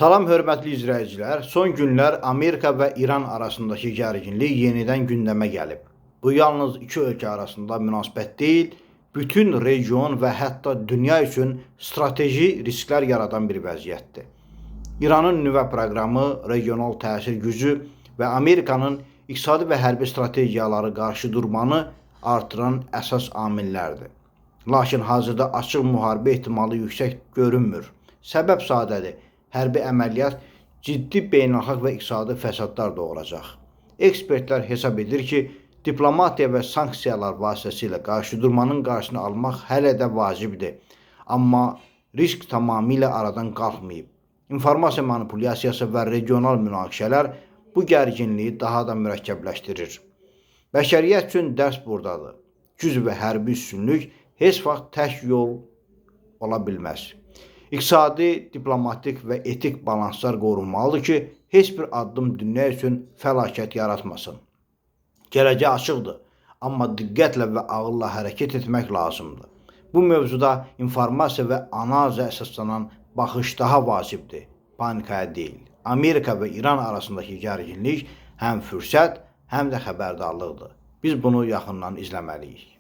Salam hörmətli izləyicilər. Son günlər Amerika və İran arasındakı gərginlik yenidən gündəmə gəlib. Bu yalnız iki ölkə arasında münasibət deyil, bütün region və hətta dünya üçün strateji risklər yaradan bir vəziyyətdir. İranın nüvə proqramı, regional təsir gücü və Amerikanın iqtisadi və hərbi strategiyaları qarşı durmanı artıran əsas amillərdir. Lakin hazırda açıq müharibə ehtimalı yüksək görünmür. Səbəb sadədir. Hərbi əməliyyat ciddi beynəlxalq və iqtisadi fəsadlar doğuracaq. Ekspertlər hesab edir ki, diplomatiya və sanksiyalar vasitəsilə qarşıdurmanın qarşısını almaq hələ də vacibdir. Amma risk tamamilə aradan qalxmayıb. İnformasiya manipulyasiyası və regional münaqişələr bu gərginliyi daha da mürəkkəbləşdirir. Bəşəriyyət üçün dərs burdadır. Güc və hərbi üstünlük heç vaxt tək yol ola bilməz. İqtisadi, diplomatik və etik balanslar qorunmalıdır ki, heç bir addım dünya üçün fəlakət yaratmasın. Gələcək açıqdır, amma diqqətlə və ağılla hərəkət etmək lazımdır. Bu mövzuda informasiya və analizə əsaslanan baxış daha vacibdir, panikaya deyil. Amerika və İran arasındakı gərginlik həm fürsət, həm də xəbərdarlıqdır. Biz bunu yaxından izləməliyik.